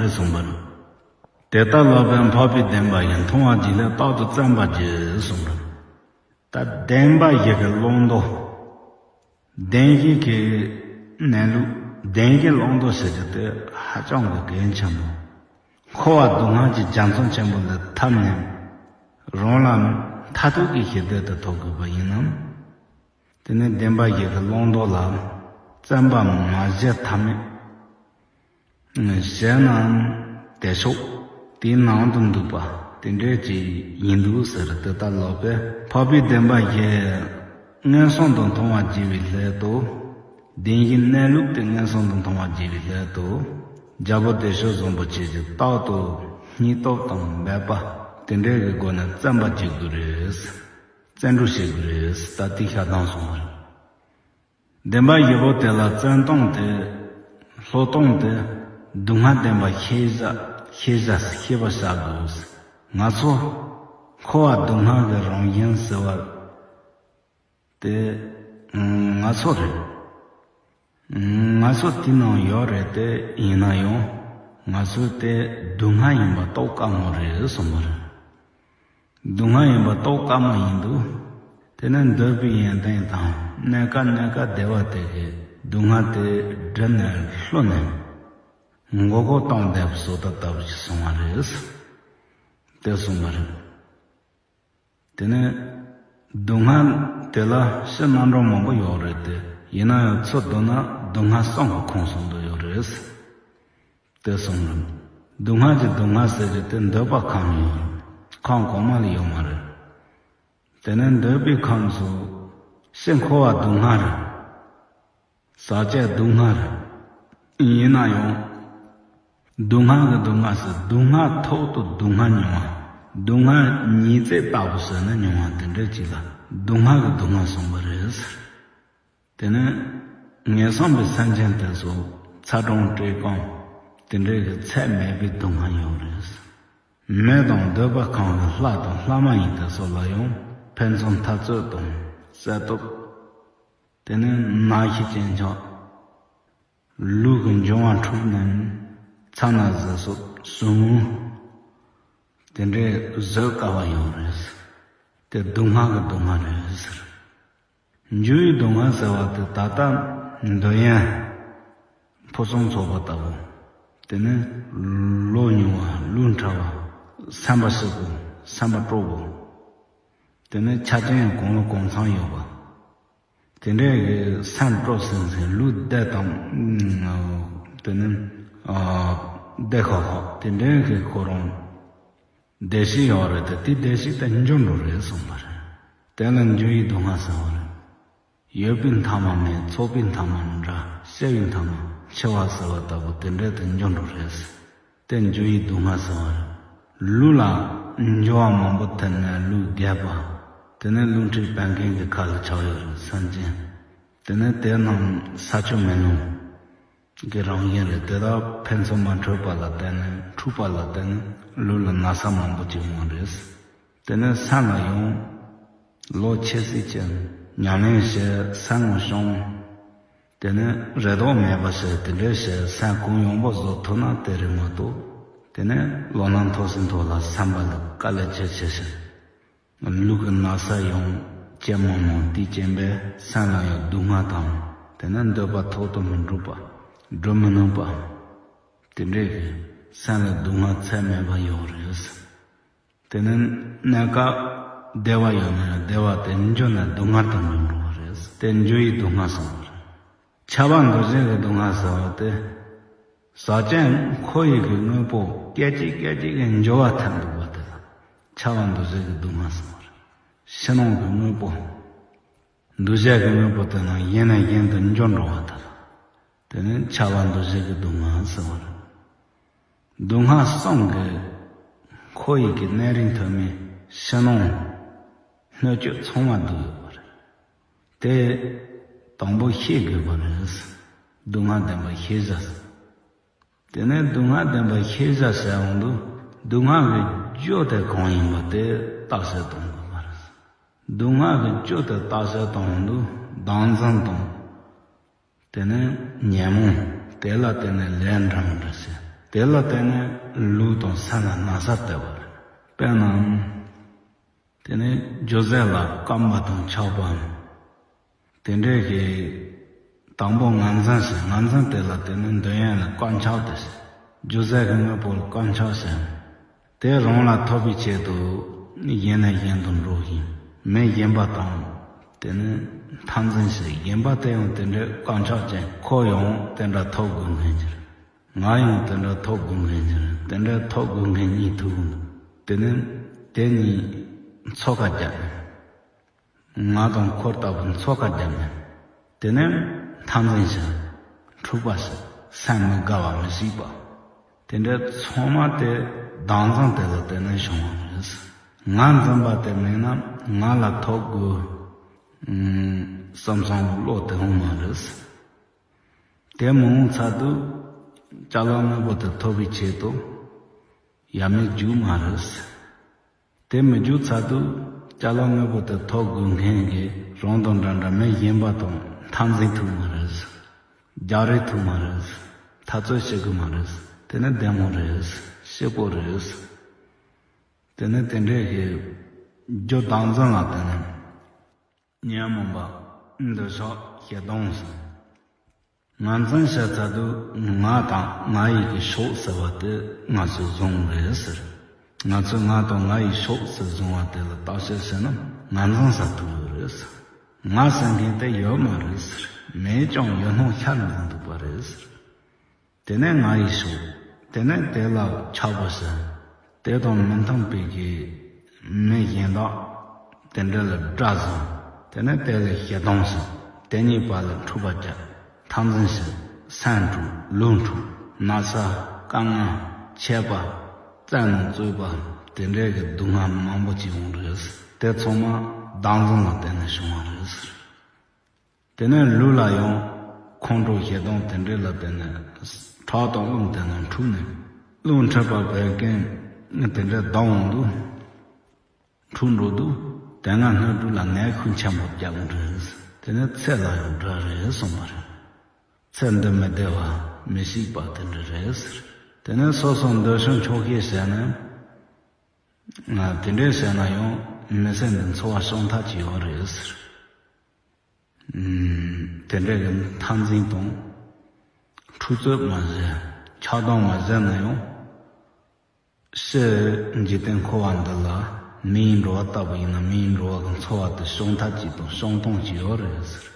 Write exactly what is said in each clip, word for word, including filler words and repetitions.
རེད་གསུངས་པ་རེད། དེ་ལྟར་ལོག་པའི་འཕགས་པའི་བདེན་པ་ཡིས། མཐོང་བར་བགྱིད་ལས་རྟག་ཏུ་བརྩོན་པར་བགྱི་གསུངས་པ་རེད། ད་བདེན་པ་བཞི་གི་ཀློང་རྡོལ། བདེན་བཞི་གི་གནས་ལུགས། བདེན་བཞིའི་ཀློང་རྡོལ་ཟེར་རྒྱུ་དེ་ཧ་ཅང་གི་གལ་ཆེན་པོ། འཁོར་བ་སྡུག་བསྔལ་གྱི་རྒྱ་མཚོ་ཆེན་པོ་ལས་ཐར་ནས། རང་ལ་མཐར་ཐུག་གི་ཞི་བདེ་དེ་ཐོབ་དགོས་པ་ཡིན་ནམ། དེ་ནི་བདེན་པ་བཞི་གི་ཀློང་རྡོལ་ལ་བརྩོན་པ་མ་བྱས་ཐབས་མེད། བྱས་ནའང་དེ་ཕྱོགས་དེའི་ནང་དུ་འདུག་པ་དེ་འདྲས་ཅིག་ཡིན་འདུག་ཟེར། དེ་ལྟར་ལོག་པའི་འཕགས་པའི་བདེན་པ་བཞི་མངོན་སུམ་དུ་མཐོང་བར་བགྱི་བའི་སླད་དུ། བདེན་བཞིའི་གནས་ལུགས་དེ་མངོན་སུམ་དུ་མཐོང་བར་བགྱི་བའི་སླད་དུ། རྒྱལ་པོ་བདེ་མཆོག་བཟང་པོ་ཆོས་ཀྱི་རྟག་ཏུ་སྙིང་སྟོབས་དང་འབད་པ་དེ་འདྲས་ཀྱི་སྒོ་ནས་བརྩོན་པ་བགྱི་དགོས་རེད། བརྩོན་འགྲུས་བྱེད་དགོས་རེད། ད་དེ་ཤ་སྟག་གསུངས་པ་རེད། བདེན་པ་བཞི་པོ་དེ་ལ་བརྩོན་སྟངས་དེ། སློབ་སྟངས་དེ། སྡུག་བསྔལ་བདེན་པ་ཤེས་བྱ། ཤེས་བྱ། ཤེས་པར་བྱ་དགོས། ང་ཚོ་འཁོར་བ་སྡུག་བསྔལ་གྱི་རང་བཞིན་ཟེར་བ་དེ་ང་ཚོ་རེད། ང་ཚོ་དེའི་ནང་ཡོད་རེད་དེ། ཡིན་ན་ཡང་ང་ཚོ་དེ་སྡུག་བསྔལ་ཡིན་པ་རྟོགས་དཀའ་མོ་རེད་གསུངས་པ་རེད། སྡུག་བསྔལ་ཡིན་པ་རྟོགས་དཀའ་མོ་ཡིན་འདུག་དེ་ནས་འདོད་པའི་ཡོན་ཏན་དང་གནས་སྐབས་གནས་སྐབས་བདེ་བ་དེ་གིས་སྡུག་བསྔལ་དེ་སྒྲིབ་ནས་བསླུས་ནས་མགོ་སྐོར་བཏང་བསྡད་པ་བཟོ་ལྟ་ལྟ་བུ་ཞིག་སོང་བ་རེད། དེ་གསུངས་པ་རེད། དེ་ནས་སྡུག་བསྔལ་དེ་ལ་ཕྱིར་རྣམ་གྲངས་མང་པོ་ཡོད་རེད་དེ། ཡིན་ན་ཡང་ཚུར་བསྡུ་ན་སྡུག་བསྔལ་གསུམ་གྱི་ཁོངས་སུ་འདུ་ཡོད་རེད། དེ་གསུངས་རེད། སྡུག་བསྔལ་གྱི་སྡུག་བསྔལ་ཟེར་རྒྱུ་དེ་འདོད་པ་ཁམས་ཡོད་རེད། ཁམས་གོང་མ་ལ་ཡོད་མ་རེད། དེ་ནས་འདོད་པའི་ཁམས་སུ་ཕྱིར་འཁོར་བ་སྡུག་བསྔལ་རེད། ཟག་བཅས་སྡུག་བསྔལ་རེད། ཡིན་ན་ཡང་། སྡུག་བསྔལ་གྱི་སྡུག་བསྔལ་ཟེར། སྡུག་བསྔལ་ཐོག་ཏུ་སྡུག་བསྔལ་མྱོང་བ། སྡུག་བསྔལ་ཉི་ཚེ་ལྟ་བུ་ཟེར་ན་མྱོང་བ་དེ་འདྲ་ཅིག་ལ་སྡུག་བསྔལ་གྱི་སྡུག་བསྔལ་གསུངས་པ་རེད་ཟེར། དེ་ནས་ངན་སོང་པའི་སེམས་ཅན་དེ་ཚོ་ཚ་གྲང་བཀྲེས་སྐོམ་དེ་འདྲའི་གི་ཚད་མེད་པའི་སྡུག་བསྔལ་ཡོད་རེད། མི་དང་འདོད་པ་ཁམས་ཀྱི་ལྷ་དང་ལྷ་མ་ཡིན་དེ་ཚོ་ལ་ཡང་ཕན་ཚུན་འཐབ་རྩོད་དང་བསད་གཏུབ། དེ་ནས་ནད་གཞི་ཅན་ཆགས། ལུས་ཀྱི་འབྱུང་བ་འཁྲུགས་ནས་ཚ་ན་ཟས་སོགས་ཟུག་རྔུ་དེ་འདྲའི་བཟོད་དཀའ་བ་ཡོད་རེད། དེ་སྡུག་བསྔལ་གྱི་སྡུག་བསྔལ་རེད་ཟེར། འགྱུར་བའི་སྡུག་བསྔལ་ཟེར་བ་དེ་ད་ལྟ་འདོད་ཡོན་ཕུན་སུམ་ཚོགས་པ་ལྟ་བུ། དེ་ནས་ལོ་ཉུང་བ། ལུས་ཕྲ་བ། སེམས་པ་ཞིབ་པོ། སེམས་པ་སྤྲོ་པོ། དེ་ནས་ཆ་རྐྱེན་གང་ལ་གང་འཚམ་ཡོད་པ། དེ་འདྲའི་གི་སེམས་སྤྲོ་སིང་སིང་། ལུས་བདེ་དང་། དེ་ནས་བདེ་ཁག་ཁག་དེ་འདྲའི་གི་ཁོ་རང་བདེ་སྐྱིད་ཡོད་རེད་དེ། དེ་བདེ་སྐྱིད་དེ་འགྱུར་འགྲོ་རེད་གསུངས་པ་རེད། དེ་ལ་འགྱུར་བའི་སྡུག་བསྔལ་ཟེར་བ་རེད། ཡོད་པའི་མཐའ་མ་མེད། ཚོགས་པའི་མཐའ་མ་འདྲ། སྐྱེ་བའི་མཐའ་མ་འཆི་བ་ཟེར་བ་ལྟ་བུ་དེ་འདྲ་དེ་འགྱུར་འགྲོ་རེད། དེ་འགྱུར་བའི་སྡུག་བསྔལ་ཟེར་བ་རེད། ལུས་ལ་འགྱུར་བ་མང་པོ་ཐེབས་ནས་ལུས་རྒས་པ། དེ་ནས་རླུང་མཁྲིས་བད་ཀན་གྱི་ཁ་ལ་ཆགས་ཡོད་རེད་སེམས་ཅན། དེ་ནས་དེ་རྣམས་ས་ཆུ་མེ་རླུང་གི་རང་བཞིན་རེད། དེ་དག་ཕན་ཚུན་མ་འཕྲོད་པ་ལ་བརྟེན་ནས། འཁྲུག་པ་ལ་བརྟེན་ནས་ལུས་ལ་ན་ཚ་མང་པོ་ཅིག་འོང་རེད། དེ་ནས་སེམས་ལ་ཡང་། ལོ་ཆེ་སྲིད་ཅན། ཉམས་ལེན་བྱས་སེམས་ངོ་སྐྱོང་། དེ་ནས་རེ་དོགས་མེད་པ་བྱས། དེ་འདྲ་བྱས་སེམས་གུ་ཡངས་པོ་བཟོ་ཐུབ་ན་དེ་རེད་མ་གཏོགས། དེ་ནས་ལོ་ན་མཐོ་སའི་མཐོ་ལ་སེམས་པ་ལ་དཀའ་ལས་ཆེ་ཆེ་བྱས། ལུས་ཀྱི་ན་ཚ་ཡང་ཇེ་མང་མང་། དེའི་རྐྱེན་པས་སེམས་ལ་ཡང་སྡུག་བསྔལ་དང་། དེ་ནས་འདོད་པ་ཐོག་ཏུ་མི་འགྲོ་བ། འགྲུབ་མི་ནུས་པ། དེ་འདྲའི་གི་སེམས་ལ་སྡུག་བསྔལ་ཚད་མེད་པ་ཡོད་རེད། དེ་ནས་གནས་སྐབས་བདེ་བ་ཡོད་ན་ཡང་བདེ་བ་དེ་འགྱུར་ནས་སྡུག་བསྔལ་དུ་འགྱུར་འགྲོ་བ་རེད། དེ་འགྱུར་བའི་སྡུག་བསྔལ་ཟེར་བ་རེད། ཁྱབ་པ་འདུ་བྱེད་ཀྱི་སྡུག་བསྔལ་ཟེར་བ་དེ། ཟག་བཅས་འཁོར་བའི་གི་དངོས་པོ་སྐད་ཅིག་སྐད་ཅིག་གིས་འགྱུར་བ་ཐེབས་འདུག་པ་དེ་ལ་ཁྱབ་པ་འདུ་བྱེད་ཀྱི་སྡུག་བསྔལ་ཟེར་བ་རེད། ཕྱི་ནང་གི་དངོས་པོ། འདུ་བྱེད་ཀྱི་དངོས་པོ་དེ་རྣམས་གཞན་ནས་གཞན་དུ་འགྱུར་འགྲོ་བ་དེ་ལ། དེ་ནི་ཁྱབ་པ་འདུ་བྱེད་ཀྱི་སྡུག་བསྔལ་ཟེར་བ་རེད། སྡུག་བསྔལ་གསུམ་གྱི་འཁོར་བའི་གི་གནས་རིས་མཐོ་དམན་ཕྱི་ནང་སྣོད་བཅུད་ཚང་མ་འདུས་ཡོད་པ་རེད། དེ་དང་པོ་ཤེས་དགོས་པ་རེད། སྡུག་བསྔལ་བདེན་པ་ཤེས་བྱ། དེ་ནས་སྡུག་བསྔལ་བདེན་པ་ཤེས་བྱ་བྱས་འོང་དུས། སྡུག་བསྔལ་གྱི་རྒྱུ་དེ་གང་ཡིན་པ་དེ་བརྟག་དཔྱད་གཏོང་དགོས་པ་རེད། སྡུག་བསྔལ་གྱི་རྒྱུ་དེ་བརྟག་དཔྱད་གཏོང་འོང་དུས། བདག་འཛིན་དང་། དེ་ནས་ཉོན་མོངས། དེ་ལ་བརྟེན་ནས་ལས་འདྲ་མི་འདྲ་བྱེད། དེ་ལ་བརྟེན་ནས་ལུས་དང་སེམས་ལ་ན་ཚ་སྟེར་བ་རེད། དཔེར་ན། དེ་ནས་རྒྱུ་ཟས་ལ་སྐམ་པ་དང་ཆགས་པའམ། དེ་འདྲའི་གི་དང་པོ་ངར་འཛིན་ཟེར། ངར་འཛིན་དེ་ལ་བརྟེན་ནས་འདོད་ཡོན་ལ་བཀག་ཆགས་ཏེ་ཟེར། རྒྱུ་ཟས་ཀྱི་དངོས་པོ་ལ་བཀག་ཆགས་ཟེར། དེ་རང་ལ་ཐོབ་པའི་ཆེད་དུ་གཞན་ནས་གཞན་དུ་འགྲོ་ཞིང་། མི་གཞན་པ་དང་དེ་ནི་འཐབ་འཛིང་བྱེད། གཞན་པ་དེ་ཡང་དེ་འདྲའི་བཀག་ཆགས་ཅན། ཁོ་ཡང་དེ་འདྲ་ཐོབ་དགོས་མཁན་ཅིག་ང་ཡང་དེ་འདྲ་ཐོབ་དགོས་མཁན་ཅིག་དེ་འདྲ་ཐོབ་དགོས་མཁན་གཉིས་ཐུག་དེ་ནི་དེ་གཉིས་འཚོ་ཁ་རྒྱག་ནས། ང་དང་ཁོ་ལྟ་བུ་འཚོ་ཁ་རྒྱག་ནས། དེ་ནས་འཐབ་འཛིང་བྱེད། འཁྲུག་པ་བྱེད། སེམས་མི་དགའ་བ་མི་སྐྱིད་པ། དེ་འདྲ་ཚང་མ་དེ་བདག་འཛིན་དེ་ལ་བརྟེན་ནས་བྱུང་བ་རེད། ངར་འཛིན་པ་དེ་མེད་ན་ང་ལ་ཐོབ་དགོས་བསམ་བསམ་བློ་དེ་འོང་མ་རེད། དེ་མི་འོང་ཚར་དུས་ཅ་ལག་དངོས་པོ་དེ་ཐོབ་པའི་ཆེད་དུ་ཡ་མེད་རྒྱུག་མ་རེད། དེ་མི་རྒྱུག་ཚར་དུས་ཅ་ལག་དངོས་པོ་དེ་ཐོབ་དགོས་མཁན་གྱི་རང་དང་འདྲ་འདྲ་མི་གཞན་པ་དང་འཐབ་འཛིང་ཐུབ་མ་རེད། རྒྱག་རེས་ཐུབ་མ་རེད། འཐབ་རྩོད་བྱེད་དགོས་མ་རེད། དེ་ནི་བདེ་མོ་རེད། སྐྱིད་པོ་རེད། དེ་ནི་དེ་འདྲའི་གི་རྒྱུ་བདག་འཛིན་ལ་བརྟེན་ནས། ཉོན་མོངས་པ། འདོད་ཆགས། ཞེ་སྡང་ཟེར། ངར་འཛིན་བྱས་ཚར་དུས་ང་དང་ང་ཡི་གི་ཕྱོགས་ཟེར་བ་དེ་ང་ཚོས་བཟུང་རེད་ཟེར། ང་ཚོས་ང་དང་ང་ཡི་ཕྱོགས་ཟེར་བཟུང་བ་དེ་ལ་བརྟག་དཔྱད་བྱས་ན་ངར་འཛིན་ཟེར་ཐུབ་ཡོད་རེད་ཟེར། ང་ཟེར་མཁན་དེ་ཡོད་མ་རེད་ཟེར། མེད་ཀྱང་ཡོད་སྣང་ཤར་འཛིན་འདུག་པ་རེད་ཟེར། དེ་ནས་ང་ཡི་ཕྱོགས། དེ་ནས་དེ་ལ་ཆགས་པ་ཟེར། དེ་དང་མི་མཐུན་པའི་གི་མི་གཞན་དག་དེ་འདྲ་ལ་དགྲ་བཟུང་། དེ་ནས་དེ་ལ་ཞེ་སྡང་ཟེར། དེ་གཉིས་བར་ལ་འཁྲུག་པ་རྒྱག་འཐབ་འཛིང་བྱེད། སེམས་འཁྲུག་ལུས་འཁྲུག་ན་ཚ། དཀའ་ངལ། ཆད་པ། བཙན་གནོན། རྩོད་པ། དེ་འདྲའི་གི་སྡུག་བསྔལ་མང་པོ་ཅིག་ཡོང་རེད། དེ་ཚང་མ་བདག་འཛིན་ལ་བརྟེན་ནས་བྱུང་བ་རེད། དེ་ནས་ལུས་ལ་ཡང་ཁོང་ཁྲོ་ཞེ་སྡང་དེ་འདྲ་ལ་བརྟེན་ནས་ཁྲག་དང་རླུང་དེ་རྣམས་འཁྲུགས་ནས། རླུང་མཁྲིས་པ་བད་ཀན་དེ་འདྲ་ལྡང་འོང་དུས། འཁྲུགས་འགྲོ་དུས་དེ་སྔ་སྣོད་དྲུག་ལ་ནད་ཤུགས་ཆེན་པོ་རྒྱག་འགྲོ་རེད། དེ་ནས་ཚེ་ལ་ཡང་དགྲ་རེད་གསུངས་པ་རེད། ཚེ་འདི་མི་བདེ་བ་མི་སྐྱིད་པ་དེ་འདྲ་རེད་ཟེར། དེ་ནས་སོ་སོ་འདོད་ཆུང་ཆོག་ཤེས་བྱས་ནས། ང་དེ་འདྲས་བྱས་ན་ཡང་མི་ཚེ་འདི་འཚོ་བ་སྐྱོང་ཐབས་ཀྱི་ཡོད་རེད་ཟེར། ཨུམ། དེ་འདྲ་གི་འཐབ་འཛིང་དང་། འཁྲུག་རྩོད་མ་བྱེད། ཆགས་སྡང་མ་བྱེད་ན་ཡང་། ཕྱིའི་འཇིག་རྟེན་འཁོར་བ་འདི་ལ་མིའི་འགྲོ་བ་ལྟ་བུ་ཡིན་ན་མིའི་འགྲོ་བ་གི་འཚོ་བ་དེ་སྐྱོང་ཐབས་ཀྱི་དང་སྐྱོང་སྟངས་ཀྱི་ཡོད་རེད་ཟེར།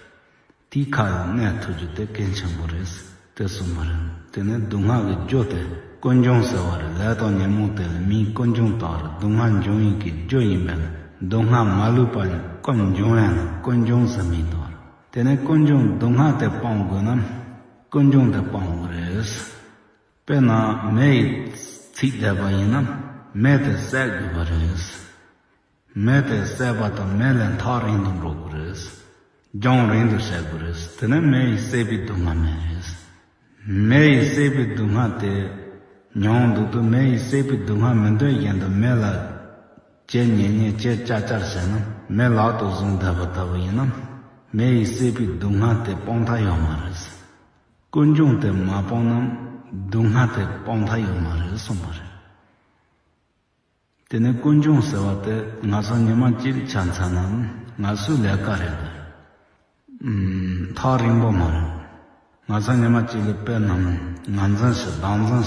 དེའི་ཁ་ལ་གནས་ཐུབ་རྒྱུ་དེ་གལ་ཆེན་པོ་རེད་ཟེར་དེ་གསུངས་པ་རེད། དེ་ནས་སྡུག་བསྔལ་གྱི་རྒྱུ་དེ་ཀུན་འབྱུང་ཟེར་བ་རེད། ལས་དང་ཉོན་མོངས་དེ་ལ་མིའི་ཀུན་འབྱུང་དང་རེད། སྡུག་བསྔལ་འབྱུང་ཡིན་གྱི་རྒྱུ་ཡིན་པས་ན་སྡུག་བསྔལ་མ་ལུས་པ་ཡང་ཀུན་འབྱུང་བས་ན་ཀུན་འབྱུང་ཟེར་མིང་དང་རེད། དེ་ནས་ཀུན་འབྱུང་སྡུག་བསྔལ་དེ་སྤང་དགོས་ན་ཀུན་འབྱུང་དེ་སྤང་དགོས་རེད། དཔེར་ན་མེ་ཡིས་ཚིག་བསྡད་པ་ཡིན་ན་མེ་དེ་བསད་དགོས་པ་རེད། མེ་དེ་བསད་པ་དང་མེ་ལས་ཐག་རིང་དུ་འགྲོ་དགོས་རེད། རྒྱང་རིང་དུ་བསད་དགོས་རེད། དེ་ནས་མེ་ཡིས་བསད་པའི་སྡུག་བསྔལ་མེད་རེད། མེ་ཡིས་བསད་པའི་སྡུག་བསྔལ་དེ་མྱོང་འདུག་དུས་མེ་ཡིས་བསད་པའི་སྡུག་བསྔལ་མི་འདོད་བཞིན་དུ་མེ་ལ་ལྕེ་ཉེ་ཉེ་ལྕེ་ལྕག་ལྕག་བྱས་ན་མེ་ལག་ཏུ་བཟུང་བསྡད་པ་ལྟ་བུ་ཡིན་ན་མེ་ཡིས་བསད་པའི་སྡུག་བསྔལ་དེ་སྤང་ཐབས་ཡོད་མ་རེད། ཀུན་འབྱུང་དེ་མ་སྤངས་ན་སྡུག་བསྔལ་དེ་སྤང་ཐབས་ཡོད་མ་རེད་གསུངས་པ་རེད། དེ་ནས་ཀུན་འབྱུང་ཟེར་བ་དེ་ང་ཚོ་ཉི་མ་གཅིག་ཆ་མཚོན་ན་ང་ཚོའི་ལས་ཀ་རེད། ཨུམ། ཐག་རིང་པོ་མ་རེད། ང་ཚོ་ཉི་མ་གཅིག་ལ་དཔེར་ན་ངར་འཛིན་བྱེད། བདག་འཛིན་བྱེད།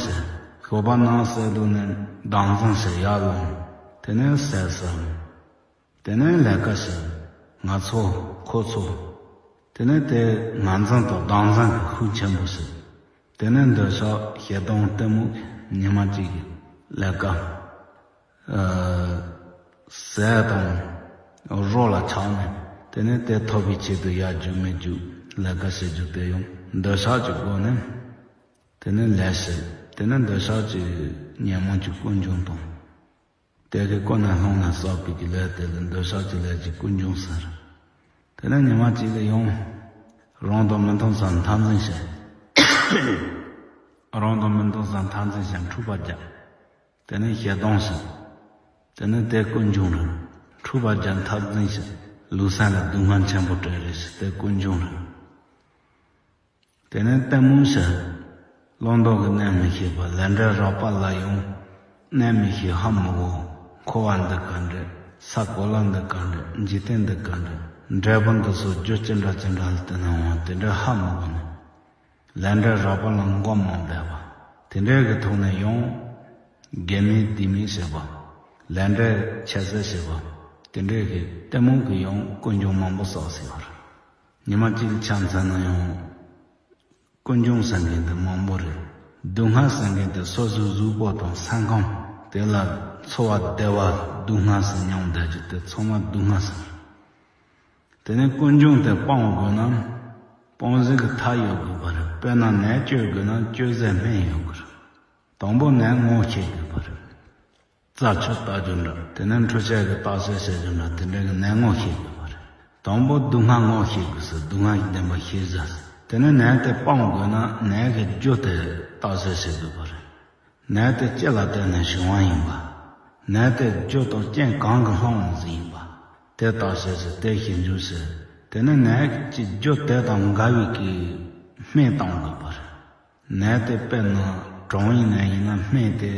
ཞོགས་པ་ནང་གསལ་དུ་ནས་བདག་འཛིན་བྱེད། ཡར་ལོངས། དེ་ནས་ཟས་ཟ། དེ་ནས་ལས་ཀ་བྱེད། ང་ཚོ། ཁོ་ཚོ། དེ་ནས་དེ་ངར་འཛིན་དང་བདག་འཛིན་གྱི་ཤུགས་ཆེན་པོ་ཞིག་དེ་ནས་འདོད་ཆགས་ཞེ་སྡང་གཏི་མུག་ཉི་མ་གཅིག་གི་ལས་ཀ། ཨ། ཟས་དང་རོ་ལ་ཆགས་ནས་དེ་ནས་དེ་ཐོབ་པའི་ཆེད་དུ་ཡར་རྒྱུག་མར་རྒྱུག་ལས་ཀ་བྱེད་རྒྱུ་དེ་ཡང་འདོད་ཆགས་ཀྱི་སྒོ་ནས་དེ་ནས་ལས་བྱེད། དེ་ནས་འདོད་ཆགས་ཀྱི་ཉོན་མོངས་ཀྱི་ཀུན་འབྱུང་དང་། དེ་གི་ཀུན་ནས་བསླངས་ནས་བསགས་པའི་གི་ལས་དེ་ལ་འདོད་ཆགས་ཀྱི་ལས་ཀྱི་ཀུན་འབྱུང་ཟེར། དེ་ནས་ཉི་མ་གཅིག་ལ་ཡང་རང་དང་མི་མཐུན་ས་འཐབ་འཛིང་བྱེད། རང་དང་མི་མཐུན་ས་འཐབ་འཛིང་བྱེད། འཁྲུག་པ་རྒྱག་དེ་ནས་ཞེ་སྡང་བྱེད། དེ་ནས་དེ་ཀུན་འབྱུང་རེད། འཁྲུག་པ་རྒྱག་འཐབ་འཛིང་བྱེད། ལུས་སེམས་ལ་སྡུག་བསྔལ་ཆེན་པོ་སྤྲད་རེད་ཟེར་དེ་ཀུན་འབྱུང་རེད། དེ་ནས་གཏི་མུག་བྱེད། བླང་དོར་གྱི་གནས་མི་ཤེས་པ། ལས་འབྲས་རགས་པ་ལ་ཡང་གནས་མི་ཤེས། ཧ་མི་གོ། འཁོར་བ་འདི་ག་འདྲ། ས་གོ་ལ་འདི་ག་འདྲ། འཇིག་རྟེན་འདི་ག་འདྲ། འབྲས་བུ་འདི་ཚོ་རྒྱུ་ཅི་འདྲ་ཅི་འདྲ་ལ་བརྟེན་ནའང་དེ་འདྲ་ཧ་མི་གོ་ནས། ལས་འབྲས་རགས་པ་ལ་མགོ་མ་འབད་པ། དེ་འདྲའི་གི་ཐོག་ནས་ཡང་དགེ་མེད་སྡིག་མེད་ཞེས་པ། ལས་འབྲས་ཆད་ཟེར་ཞེས་པ། དེ་འདྲའི་གི་གཏི་མུག་གི་ཡང་ཀུན་འབྱུང་མང་པོ་བསགས་ཟེར་བ་རེད། ཉི་མ་གཅིག་ཆ་མཚོན་ན་ཡང་ཀུན་འབྱུང་ཟེར་མཁན་དེ་མང་པོ་རེད། སྡུག་བསྔལ་ཟེར་མཁན་དེ་སོ་སོའི་གཟུགས་པོ་དང་སེམས་ཁམས་དེ་ལ་ཚོར་བ་བདེ་བ་སྡུག་བསྔལ་ཟེར་མྱོང་བསྡད་རྒྱུ་དེ་ཚང་མ་སྡུག་བསྔལ་ཟེར། དེ་ནས་ཀུན་འབྱུང་དེ་སྤང་དགོས་ན་སྤོང་ཟེར་གི་ཐབས་ཡོད་དགོས་པ་རེད། དཔེར་ན་ནད་བཅོས་དགོས་ན་བཅོས་ཟེར་སྨན་ཡོད་དགོས་རེད། དང་པོ་ནད་ངོ་ཤེས་དགོས་པ་རེད། རྩ་ཆུ་བརྟག་རྒྱུ་འདྲ། དེ་ནས་འཕྲུལ་ཆས་ཀྱི་བརྟག་དཔྱད་བྱེད་རྒྱུ་འདྲ། དེ་འདྲ་གི་ནད་ངོ་ཤེས་དགོས་པ་རེད། དང་པོ་སྡུག་བསྔལ་ངོ་ཤེས་དགོས་ཟེར། སྡུག་བསྔལ་གྱི་བདེན་པ་ཤེས་ཟེར། དེ་ནས་ནད་དེ་སྤང་དགོས་ན་ནད་ཀྱི་རྒྱུ་དེ་བརྟག་དཔྱད་བྱེད་དགོས་པ་རེད། ནད་དེ་ཅི་ལ་བརྟེན་ནས་བྱུང་བ་ཡིན་པ། ནད་དེ་རྒྱུ་དང་རྐྱེན་གང་གིས་བསླངས་པ་ཟིག་ཡིན་པ། དེ་བརྟག་དཔྱད་བྱེད། དེ་ཞིབ་འཇུག་བྱེད། དེ་ནས་ནད་ཀྱི་རྒྱུ་དེ་དང་འགལ་བའི་གི་སྨན་གཏོང་དགོས་པ་རེད། ནད་དེ་དཔེར་ན་གྲང་བའི་ནད་ཡིན་ན་སྨན་དེ།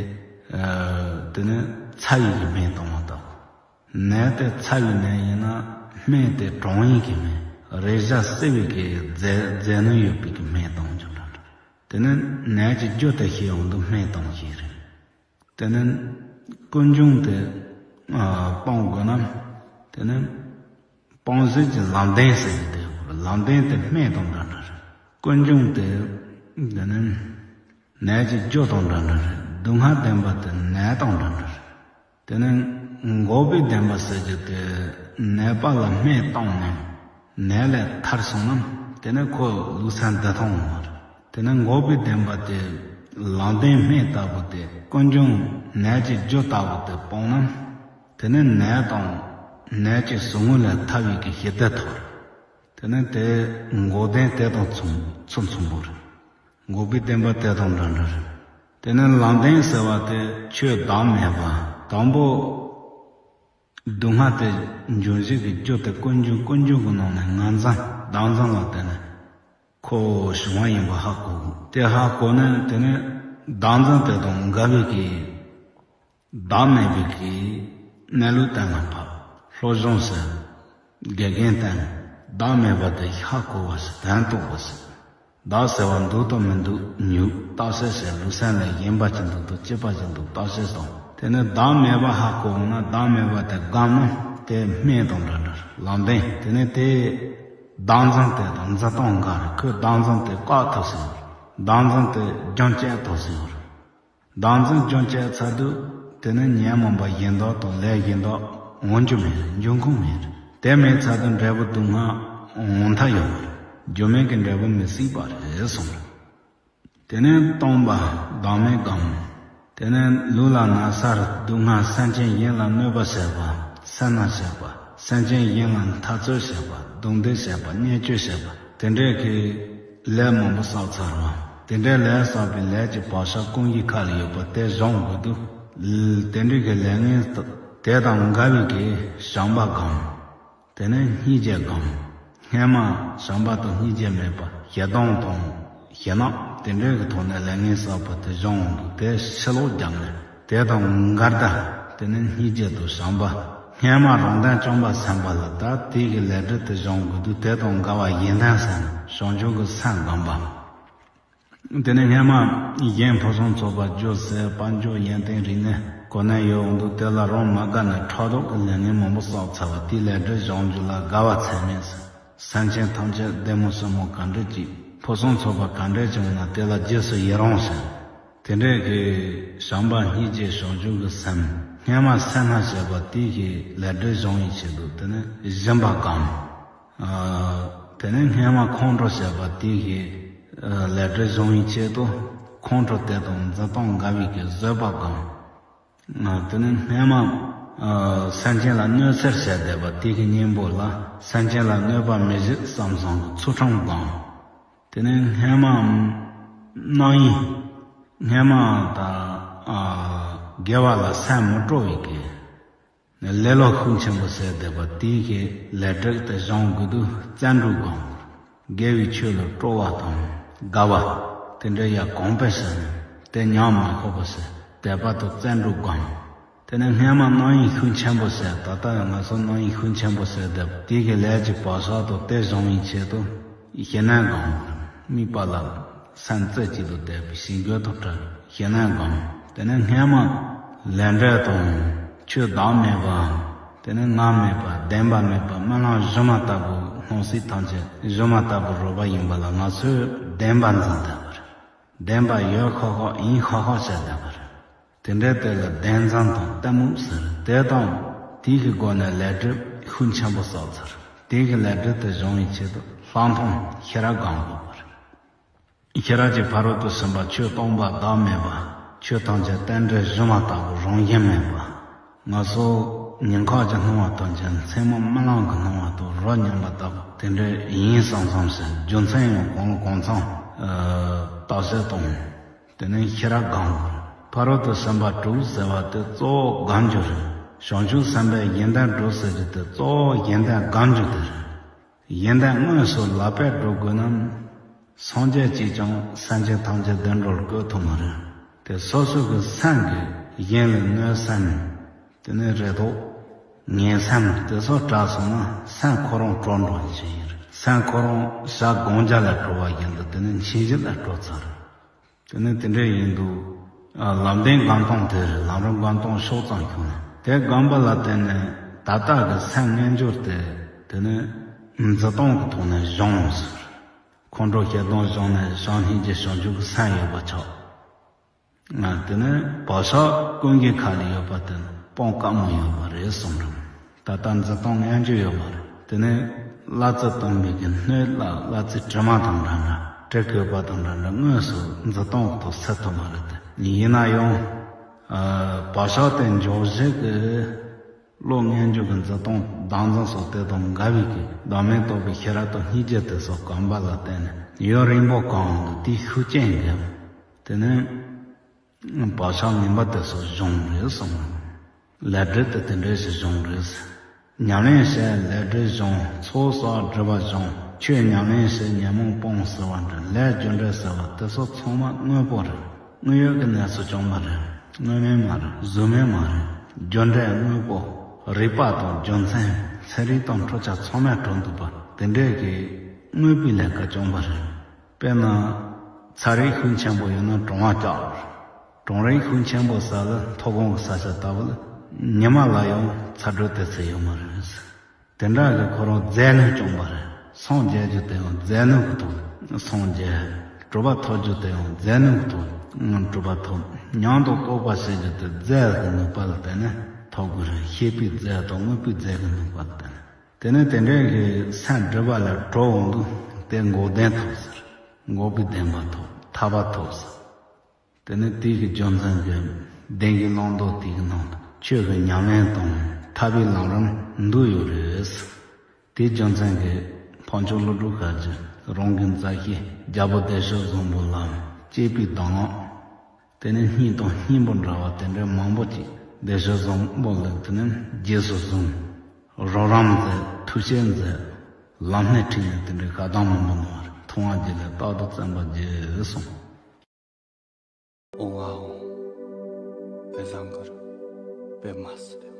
ཨ། དེ་ནི་ཚ་བའི་གི་སྨན་གཏོང་བ་དང་། ནད་དེ་ཚ་བའི་ནད་ཡིན་ན་སྨན་དེ་གྲང་བའི་གི་སྨན། རེག་བྱ་བསིལ་བའི་གི་རྫས་རྫས་སྣོད་ཡོད་པའི་གི་སྨན་གཏོང་རྒྱུ་འདྲ་འདྲ། དེ་ནི་ནད་ཀྱི་རྒྱུ་དེ་ཤེས་ཡོང་དུས་སྨན་གཏོང་བྱེད་རེད། དེ་ནི་ཀུན་འབྱུང་དེ་ཨ་སྤང་དགོས་ན། དེ་ནི་སྤོང་ཟེར་གྱི་ལམ་བདེན་ཟེར་གྱི་དེ། ལམ་བདེན་དེ་སྨན་དང་འདྲ་འདྲ་རེད། ཀུན་འབྱུང་དེ་དེ་ནི་ནད་ཀྱི་རྒྱུ་དང་འདྲ་འདྲ་རེད། སྡུག་བསྔལ་བདེན་པ་དེ་ནད་དང་འདྲ་འདྲ་རེད། དེ་ནི་འགོག་པའི་བདེན་པ་ཟེར་གྱི་དེ། ནད་པ་ལ་སྨན་བཏང་ནས་ནད་ལས་ཐར་སོང་ན་དེ་ནི་ཁོ་ལུས་སེམས་བདེ་ཐང་ཡོང་བ་རེད། དེ་ནི་འགོག་པའི་བདེན་པ་དེ་ལམ་བདེན་སྨན་ལྟ་བུ་དེ། ཀུན་འབྱུང་ནད་ཀྱི་རྒྱུ་ལྟ་བུ་དེ་སྤངས་ན། དེ་ནི་ནད་དང་ནད་ཀྱི་ཟུག་རྔུ་ལས་ཐར་བའི་གི་ཞི་བདེ་ཐོབ་རེད། དེ་ནི་དེ་འགོག་བདེན་དེ་དང་མཚུངས་མཚུངས་མཚུངས་པོ་རེད། འགོག་པའི་བདེན་པ་དེ་དང་འདྲ་འདྲ་རེད། དེ་ནི་ལམ་བདེན་ཟེར་བ་དེ་ཆོས་བདག་མེད་པ། དང་པོ་སྡུག་བསྔལ་དེ་འབྱུང་བཞི་གི་རྒྱུ་དེ་ཀུན་འབྱུང་། ཀུན་འབྱུང་གི་ནང་ནས་ངར་འཛིན་བདག་འཛིན་ལ་བརྟེན་ནས་ཁོ་བྱུང་བ་ཡིན་པ་ཧ་གོ་དགོས། དེ་ཧ་གོ་ནས་དེ་ནི་བདག་འཛིན་དེ་དང་འགལ་བའི་གི་བདག་མེད་པའི་གི་གནས་ལུགས་གཏན་ལ་ཕབ། བློ་སྦྱོང་ཟེར། དགེ་རྒན་བསྟེན། བདག་མེད་པ་དེ་ཧ་གོ་བ་ཟེར། དོན་རྟོགས་པ་ཟེར། བདག་ཟེར་བ་འདུག་དང་མི་འདུག་ཉུག་བརྟག་དཔྱད་བྱས། ལུས་སེམས་ལ་ཞེན་པ་ཅིག་འདུག་དང་སྐྱིད་པ་ཅིག་འདུག་བརྟག་དཔྱད་བཏང་། དེ་ནས་བདག་མེད་པ་ཧ་གོ་འོང་ན། བདག་མེད་པ་དེ་བསྒོམས་ན་དེ་སྨན་དང་འདྲ་འདྲ་རེད། ལམ་བདེན། དེ་ནས་དེ་བདག་འཛིན་དེ་དང་འཛིན་སྟངས་འགལ་རེད། ཁོས་བདག་འཛིན་དེ་བཀག་ཐུབ་ཟིན་རེད། བདག་འཛིན་དེ་རྒྱུན་བཅད་ཐུབ་ཟིན་རེད། བདག་འཛིན་རྒྱུན་བཅད་ཚར་དུས་དེ་ནི་ཉོན་མོངས་པ་གཞན་དག་དང་ལས་གཞན་དག་འོང་རྒྱུ་མེད་རེད། འབྱུང་ཁུངས་མེད་རེད། དེ་མེད་ཚར་དུས་འབྲས་བུ་སྡུག་བསྔལ་འོང་ཐབས་ཡོད་མ་རེད། རྒྱུ་མེད་ཀྱི་འབྲས་བུ་མི་སྲིད་པ་རེད་གསུངས་རེད། དེ་ནས་སྟོང་པ་བདག་མེད་བསྒོམ། དེ་ནས་ལུས་ལ་ན་ཚ་རེད། སྡུག་བསྔལ་སེམས་ཅན་གཞན་ལ་གནོད་པ་བྱེད་པ། སེར་སྣ་བྱེད་པ། སེམས་ཅན་གཞན་ལ་འཐབ་རྩོད་བྱེད་པ། རྡུང་རྡེག་བྱེད་པ། བརྙས་བཅོས་བྱེད་པ། དེ་འདྲའི་གི་ལས་མང་པོ་བསགས་ཚར་བ། དེ་འདྲའི་ལས་བསགས་པའི་ལས་ཀྱི་བག་ཆགས་ཀུན་གཞིའི་ཁ་ལ་ཡོད་པ་དེ་སྦྱང་དགོས་དུས། དེ་འདྲའི་གི་ལས་ངན་དེ་དང་འགལ་བའི་གི་བྱམས་པ་བསྒོམ། དེ་ནས་སྙིང་རྗེ་བསྒོམ། སྔོན་མ་བྱམས་པ་དང་སྙིང་རྗེ་མེད་པ། ཞེ་སྡང་དང་ཞེ་ནག་དེ་འདྲའི་གི་ཐོག་ནས་ལས་ངན་བསགས་པ་དེ་སྦྱང་འོང་དུས། དེ་ཕྱིར་ལོག་བརྒྱབ་ནས་དེ་དང་འགལ་ཟླ། དེ་ནས་སྙིང་རྗེ་དང་བྱམས་པ། སྔོན་མ་རང་དོན་བཅོམ་པར་སེམས་པ་ལ་ད་དེའི་གི་ལས་འབྲས་དེ་སྦྱང་དགོས་དུས། དེ་དང་འགལ་བ་གཞན་དོན་བསམ་ནས་བྱང་ཆུབ་ཀྱི་སེམས་བསྒོམ་པ། དེ་ནས་སྔོན་མ་གཞན་ཕུན་སུམ་ཚོགས་པ་རྒྱུ་ཟས་དཔལ་འབྱོར་ཡོན་ཏན་རིག་གནས་གོ་གནས་ཡོད་འོང་དུས། དེ་ལ་རང་མ་དགའ་ནས་ཕྲག་དོག་གི་ལས་ངན་མང་པོ་བསགས་ཚར་བ་དེའི་ལས་འབྲས་སྦྱང་རྒྱུ་ལ་དགའ་བ་ཚད་མེད་ཟེར། སེམས་ཅན་ཐམས་ཅད་བདེ་མོ་སྲིན་མོ་ག་འདྲ་ཅིག་ཕུན་སུམ་ཚོགས་པ་ག་འདྲ་ཅིག་ཡོང་ན་དེ་ལ་རྗེས་སུ་ཡི་རང་ཟེར། དེ་འདྲའི་གི་བྱམས་པ་སྙིང་རྗེ་བྱང་ཆུབ་ཀྱི་སེམས། སྔོན་མ་སེར་སྣ་བྱས་པ་དེའི་གི་ལས་འབྲས་སྦྱང་བའི་ཆེད་དུ་དེ་ནི་སྦྱིན་པ་བསྒོམ། ཨ། དེ་ནས་སྔོན་མ་ཁོང་ཁྲོ་བྱས་པ་དེའི་གི་ཨ་ལས་འབྲས་སྦྱང་བའི་ཆེད་དུ་ཁོང་ཁྲོ་དེ་དང་འཛིན་སྟངས་འགལ་བའི་གི་བཟོད་པ་བསྒོམ། ཨ། དེ་ནས་སྔོན་མ་ཨ་སེམས་ཅན་ལ་གནོད་འཚེ་བྱས་བསྡད་པ་དེའི་གི་གཉེན་པོ་ལ་སེམས་ཅན་ལ་གནོད་པ་མི་བྱེད་བསམ་བསམ་གི་ཚུལ་ཁྲིམས་བསྒོམ། དེ་ནས་སྔོན་མ་རྣམ་གཡེང་། སྔོན་མ་ད་ཨ་དགེ་བ་ལ་སེམས་མི་སྤྲོ་བའི་གི་ལེ་ལོ་ཤུགས་ཆེན་པོ་བྱས་བསྡད་པ་དེའི་གི་ལས་འབྲས་དེ་སྦྱང་དགོས་དུས་བརྩོན་འགྲུས་བསྒོམ། དགེ་བའི་ཆོས་ལ་སྤྲོ་བ་དང་དགའ་བ། དེ་འདྲ་ཡ་གོང་འཕེལ་ཟེར་ནས་དེ་ཉམས་མ་ཁོག་པ་ཟེར། དད་པ་དང་བརྩོན་འགྲུས་སྒོམ། དེ་ནས་སྔས་མ་རྣམ་གཡེང་ཤུགས་ཆེན་པོ་ཟེར། ད་ལྟ་ཡང་ང་ཚོ་རྣམ་གཡེང་ཤུགས་ཆེན་པོ་ཟེར་བསྡད་པ་དེ་གི་ལས་ཀྱི་བག་ཆགས་དང་དེ་སྦྱང་བའི་ཆེད་དུ་ཞེད་སྣང་སྒོམ། དམིགས་པ་ལ་སེམས་རྩེ་གཅིག་ཏུ་གཏད་པའི་ཞི་རྒོལ་དང་བྲལ་བའི་ཞེད་སྣང་སྒོམ། དེ་ནས་སྔས་མ་ལས་འབྲས་དང་ཆོས་བདག་མེད་པ། དེ་ནས་ང་མེད་པ་བདེན་པ་མེད་པ་རྨི་ལམ་སྒྱུ་མ་ལྟ་བུ། སྣང་སྲིད་ཐམས་ཅད་སྒྱུ་མ་ལྟ་བུ་རོལ་པ་ཡིན་པ་ལ་ང་ཚོས་བདེན་པ་འཛིན་བསྡད་པ་རེད། བདེན་པ་ཡོད་ཁ་ཁ་ཡིན་ཁ་ཁ་བྱས་བསྡད་པ་རེད། དེ་འདྲའི་དེ་ལ་བདེན་འཛིན་དང་གཏི་མུག་ཟེར། དེ་དང་དེའི་གི་སྒོ་ནས་ལས་སྒྲིབ་ཤུགས་ཆེན་པོ་བསགས་ཚར། དེའི་གི་ལས་སྒྲིབ་དེ་སྦྱང་བའི་ཆེད་དུ་ལྷག་མཐོང་ཤེས་རབ་སྒོམ་དགོས་པ་རེད། ཤེས་རབ་ཀྱི་ཕ་རོལ་ཏུ་ཕྱིན་པ་ཆོས་སྟོང་པ་བདག་མེད་པ། ཆོས་ཐམས་ཅད་རྟེན་འབྲེལ་སྒྱུ་མ་ལྟ་བུ་རང་བཞིན་མེད་པ། ང་ཚོ་ཉིན་གང་གི་སྣང་བ་དང་ཀྱང་མཚན་མོ་རྨི་ལམ་གྱི་སྣང་བ་དང་རོ་མྱོང་བ་ལྟ་བུ་དེ་འདྲ་ཡིན་བསམ་བསམ་ཞིག་རྒྱུ་མཚན་ཡང་གང་ལ་གང་འཚམ་བརྟག་དཔྱད་གཏོང་། དེ་ནས་ཤེས་རབ་སྒོམ་དགོས། ཕ་རོལ་ཏུ་ཕྱིན་པ་དྲུག་ཟེར་བ་དེ་གཙོ་བོ་སྒོམ་རྒྱུ་རེད། བྱང་ཆུབ་སེམས་དཔའི་ཡོན་ཏན་དྲུག་ཟེར་རྒྱུ་དེ་གཙོ་བོ་ཡོན་ཏན་སྒོམ་རྒྱུ་དེ་རེད། ཡོན་ཏན་དངོས་སུ་ལག་པས་སྒྲུབ་དགོས་ན། སངས་རྒྱས་ཀྱིས་ཀྱང་སེམས་ཅན་ཐམས་ཅད་བདེ་འགྲོར་བཀོད་ཐུབ་མ་རེད། དེ་སོ་སོ་གི་སེམས་ཀྱིས་གཞན་ལ་གནོད་སེམས། དེ་ནས་རེ་དོགས། ངན་སེམས་དེ་ཚོ་དྲག་སོང་ན་སེམས་ཁོ་རང་གྲོལ་འགྲོ་ཡི་ཞིག་ཡིན་རེད། སེམས་ཁོ་རང་བྱ་སྒོམ་རྒྱ་ལ་གྲོལ་བ་ཡིན་དུས་དེ་ནི་མཁྱེན་གཞི་ལ་གྲོལ་ཚར་རེད། དེ་ནི་དེ་འདྲ་ཡིན་དུས། ཨ། ལམ་བདེན་སྒོམ་སྟངས་དེ་རེད། ལམ་རིམ་སྒོམ་སྟངས་ཕྱོགས་ཙམ་ཁྱོང་ན། དེ་སྒོམ་པ་ལ་བརྟེན་ནས་ད་ལྟ་གི་སེམས་རྣལ་འབྱོར་དེ། དེ་ནི་འཛིན་སྟངས་ཀྱི་ཐོག་ནས་སྦྱོང་ཟེར། ཁོང་ཁྲོ་ཞེ་སྡང་སྦྱངས་ནས་བྱམས་སྙིང་རྗེ་བྱང་ཆུབ་ཀྱི་སེམས་ཡོད་པ་ཆགས། ང་། དེ་ནི་བག་ཆགས་ཀུན་གྱི་ཁ་ལ་ཡོད་པ་དེ་ནི་སྤང་དཀའ་མོ་ཡོད་པ་རེད་གསུངས་རུང་། ད་ལྟ་འཛིན་སྟངས་ངན་རྒྱུ་ཡོད་མ་རེད། དེ་ནི་གླ་རྩི་བཏུང་བའི་གི་སྣོད་ལ་གླ་རྩི་དྲི་མ་དང་འདྲ་འདྲ། དྲི་གོས་པ་དང་འདྲ་འདྲ་དངོས་སུ་འཛིན་སྟངས་ཐོག་སེལ་ཐུབ་མ་རེད་དེ། ཡིན་ན་ཡང་། ཨ། བག་ཆགས་དེ་འཇོག་བྱེད་ཀྱི་བློ་ངན་རྒྱུ་གི་འཛིན་སྟངས་བདག་འཛིན་སོགས་དེ་དང་འགལ་བའི་གི་བདག་མེད་རྟོགས་པའི་ཤེས་རབ་དང་སྙིང་རྗེ་དེ་སོགས་སྒོམ་པ་ལ་བརྟེན་ནས་ཡུན་རིང་པོ་གང་དུ་དེའི་ཤུགས་རྐྱེན་འགལ། དེ་ནི་བག་ཆགས་ངན་པ་དེ་ཚོ་སྦྱོང་རེད་གསུངས། ལས་འབྲས་དེ་དེ་འདྲ་ཞིག་སྦྱོང་རེད། ཉམས་ལེན་བྱས་ལས་འབྲས་སྦྱོང་། ཚོགས་བསགས་སྒྲིབ་པ་སྦྱོང་། ཆོས་ཉམས་ལེན་བྱས་ཉོན་མོངས་སྤོང་ཟེར་བ་འདྲ། ལས་རྒྱུ་འབྲས་ཟེར་བ་དེ་ཚོ་ཚང་མ་དངོས་པོ་རེད། དངོས་ཡོད་ཀྱི་གནས་ཚུལ་བྱུང་བ་རེད། དངོས་མེད་མ་རེད། གཟུགས་མེད་མ་རེད། རྒྱུ་འབྲས་དངོས་པོ། རིགས་པ་དང་རྒྱུ་མཚན། ཚན་རིག་དང་འཕྲོད་བྱ་ཚང་མས་གྲུབ་འདུག་པ། དེ་འདྲས་ཀྱི་དངོས་པོའི་ལས་ཀ་བྱུང་བ་རེད། དཔེར་ན། ཚ་རིགས་ཤུགས་ཆེན་པོ་ཡོད་ན་གྲང་བ་སྐྱག་རེད། གྲང་རིགས་ཤུགས་ཆེན་པོ་ཟ་ལ་མཐོ་སྒང་གི་ས་ཆ་ལྟ་བུ་ལ་ཉི་མ་ལ་ཡང་ཚ་དྲོད་དེ་ཚོ་ཡོད་མ་རེད། དེ་འདྲ་གི་ཁོ་རང་རྫས་ནད་བྱུང་བ་རེད། སངས་རྒྱས་རྒྱུ་དེ་ཡང་རྫས་ནད་ཀྱི་ཐོག་ནས་སངས་རྒྱས། གྲུབ་པ་ཐོབ་རྒྱུ་དེ་ཡང་རྫས་ནད་ཀྱི་ཐོག་ནས་གྲུབ་པ་ཐོབ། མྱང་དང་རྟོགས་པ་ཞེས་རྒྱུ་དེ་རྫས་ཀྱི་ནུས་པ་ལ་བརྟེན་ནས་ཐོབ་དགོས་རེད། ཤེས་པའི་རྫས་དང་དངོས་པོའི་རྫས་ཀྱི་ནུས་པ་ལ་བརྟེན་ནས། དེ་ནས་དེ་འདྲའི་གི་སེམས་སྒྲིབ་པ་ལས་གྲོལ་འོང་དུས་དེ་འགོག་བདེན་ཐོབ་ཟེར། འགོག་པའི་བདེན་པ་ཐོབ། ཐར་པ་ཐོབ་ཟེར། དེ་ནི་དེའི་གི་རྒྱུ་མཚན་གྱིས་བདེན་བཞིའི་བླང་དོར་དེའི་གི་ནང་དུ་ཆོས་ཀྱི་ཉམས་ལེན་དང་ཐར་པའི་ལམ་རིམ་འདུས་ཡོད་རེད། དེའི་རྒྱུ་མཚན་གྱིས་འཕགས་མཆོག་ཀླུ་སྒྲུབ་དཀར་གྱིས་རང་གི་མཛའ་བཤེས་རྒྱལ་པོ་བདེ་མཆོག་བཟང་པོ་ལ་གཅེས་པའི་གདམས་ངག་དེ་ནི་སྙིང་དང་སྙིང་པོ་འདྲ་བ་དེ་འདྲའི་མང་པོ་ཅིག་བདེ་མཆོག་བཟང་པོ་ལ་དེ་ནི་རྗེས་སུ་བཟུང་། རོགས་རམ་མཛད། ཐུགས་རྗེ་མཛད། ལམ་སྣེ་ཁྲིད་ནས་དེ་འདྲའི་བཀའ་གདམས་མང་པོ་གནང་བ་རེད། མཐོང་བ་བརྒྱུད་ལས་རྟག་ཏུ་བརྩོན་པར་བགྱི་གསུངས། ཨོཾ་ཨཱཿཧཱུྃ་བཛྲ་གུ་རུ་པདྨ་སིདྡྷི་